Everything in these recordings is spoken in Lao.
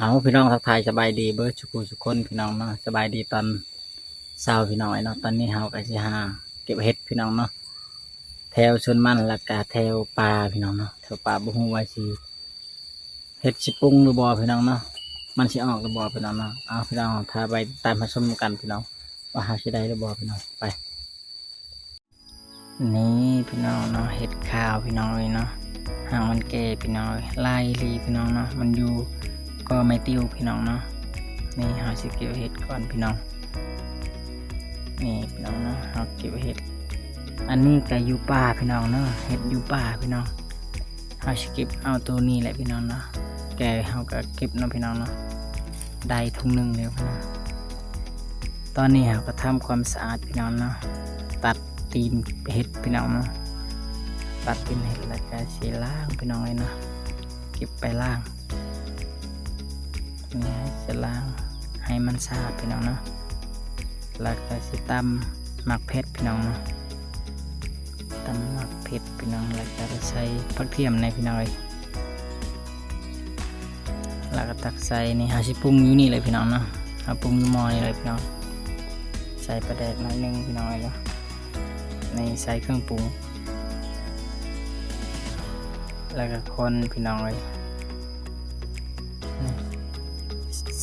ເອົາ ພີ່ນ້ອງ ທັກທາຍສະບາຍດີເບິດສູ່ຜູ້ສູ່ຄົນ ພີ່ນ້ອງເນາະ. ສະບາຍດີຕອນເຊົ້າ ພີ່ນ້ອງເອີຍເນາະ. ຕອນນີ້ເຮົາກໍຊິຫາເກັບເຫັດ ພີ່ນ້ອງເນາະ ແຖວສວນມັນ ແລ້ວກໍແຖວປ່າ ພີ່ນ້ອງເນາະ. ແຖວປ່າບໍ່ຮູ້ວ່າຊິ ເຫັດຊິປຸງຫຼືບໍ່ ພີ່ນ້ອງເນາະ, ມັນຊິອອກຫຼືບໍ່ ພີ່ນ້ອງເນາະ. ເອົາ ພີ່ນ້ອງ ຖ້າໄປຕິດຕາມຮັບຊົມນຳກັນ ພີ່ນ້ອງ ວ່າເຮົາຊິໄດ້ຫຼືບໍ່ ພີ່ນ້ອງ. ໄປ ນີ້ພີ່ນ້ອງເນາະ ເຫັດຂາວພີ່ນ້ອງເອີຍເນາະ. ຫາກມັນແກ່ພີ່ນ້ອງເອີຍ ຫຼາຍອີ່ຫຼີພີ່ນ້ອງເນາະ. ມັນຢູ່ກໍໄມ້ຕິ້ວພີ່ນ້ອງເນາະ. ນີ້ເຮົາຊິເກັບເຫັດກ່ອນພີ່ນ້ອງ. ນີ້ພີ່ນ້ອງເນາະ ເຮົາເກັບເຫັດ. ອັນນີ້ກໍຢູ່ປ່າພີ່ນ້ອງເນາະ ເຫັດຢູ່ປ່າພີ່ນ້ອງ. ເຮົາຊິເກັບເອົາໂຕນີ້ແຫຼະພີ່ນ້ອງເນາະ. ແກ່ເຮົາກໍເກັບເນາະພີ່ນ້ອງເນາະ. ໄດ້ຖົງໜຶ່ງແລ້ວພີ່ນ້ອງ. ຕອນນີ້ເຮົາກໍທຳຄວາມສະອາດພີ່ນ້ອງເນາະ. ຕັດຕີນເຫັດພີ່ນ້ອງເນາະ. ຕັດຕີນເຫັດແລ້ວກໍຊິລ້າງພີ່ນ້ອງເອີຍເນາະ. ເກັບໄປລ້າງ. ນີ້ຊິລ້າງໃຫ້ມັນສະອາດພີ່ນ້ອງເນາະ. ແລ້ວກໍຊິຕຳໝາກເຜັດພີ່ນ້ອງເນາະ. ຕຳໝາກເຜັດພີ່ນ້ອງ ແລ້ວກໍໃສ່ຜັກທຽມແດ່ພີ່ນ້ອງເອີຍ. ແລ້ວກໍຕັກໃສ່. ນີ້ເຮົາຊິປຸງຢູ່ນີ້ເລີຍພີ່ນ້ອງເນາະ. ເຮົາປຸງຢູ່ໝໍ້ນີ້ເລີຍພີ່ນ້ອງ. ໃສ່ປາແດກໜ້ອຍໜຶ່ງພີ່ນ້ອງເອີຍເນາະ. ນີ້ໃສ່ເຄື່ອງປຸງ ແລ້ວກໍຄົນພີ່ນ້ອງເອີຍ.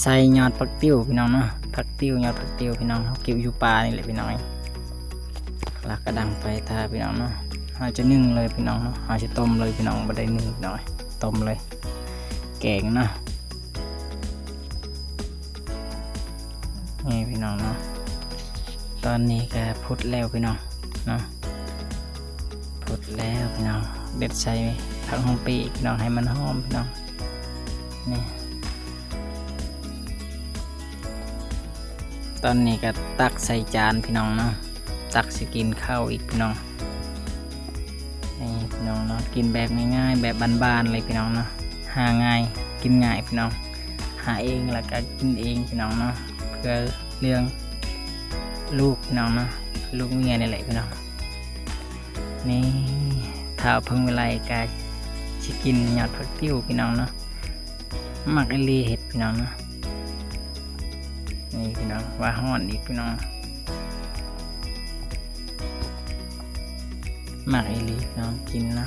ໃສ່ຍອດຜັກຕິ້ວພີ່ນ້ອງເນາະ. ຜັກຕິ້ວ ຍອດຜັກຕິ້ວພີ່ນ້ອງ ເຮົາເກັບຢູ່ປ່ານີ້ແຫຼະພີ່ນ້ອງເອີຍ. ແລ້ວກໍດັງໄຟຖ້າພີ່ນ້ອງເນາະ. ເຮົາຈະໜຶ້ງເລີຍພີ່ນ້ອງເນາະ. ເຮົາຈະຕົ້ມເລີຍພີ່ນ້ອງ ບໍ່ໄດ້ໜຶ້ງພີ່ນ້ອງເອີຍ ຕົ້ມເລີຍ ແກງເນາະ. ນີ້ພີ່ນ້ອງເນາະ ຕອນນີ້ກໍຟົດແລ້ວພີ່ນ້ອງເນາະ. ຟົດແລ້ວພີ່ນ້ອງ ເດັດໃສ່ຜັກຫອມເປະພີ່ນ້ອງ ໃຫ້ມັນຫອມພີ່ນ້ອງ. ນີ້ ຕອນນີ້ກໍຕັກໃສ່ຈານພີ່ນ້ອງເນາະ. ຕັກຊິກິນເຂົ້າອີກພີ່ນ້ອງ. ນີ້ພີ່ນ້ອງເນາະ ກິນແບບງ່າຍໆ ແບບບ້ານໆເລີຍພີ່ນ້ອງເນາະ. ຫາງ່າຍ ກິນງ່າຍພີ່ນ້ອງ. ຫາເອງແລ້ວກໍກິນເອງພີ່ນ້ອງເນາະ. ເພື່ອເລື່ອງລູກພີ່ນ້ອງເນາະ ລູກເມຍນີ້ແຫຼະພີ່ນ້ອງ. ນີ້ ທ້າວເພິ່ງວິໄລກໍຊິກິນຍອດຜັກຕິ້ວພີ່ນ້ອງເນາະ. ມັກອີ່ຫຼີເຫັດພີ່ນ້ອງເນາະ. ນີ້ພີ່ນ້ອງ ວ່າຮ້ອນອີກພີ່ນ້ອງ. ມັກອີ່ຫຼີພີ່ນ້ອງກິນເນາະ.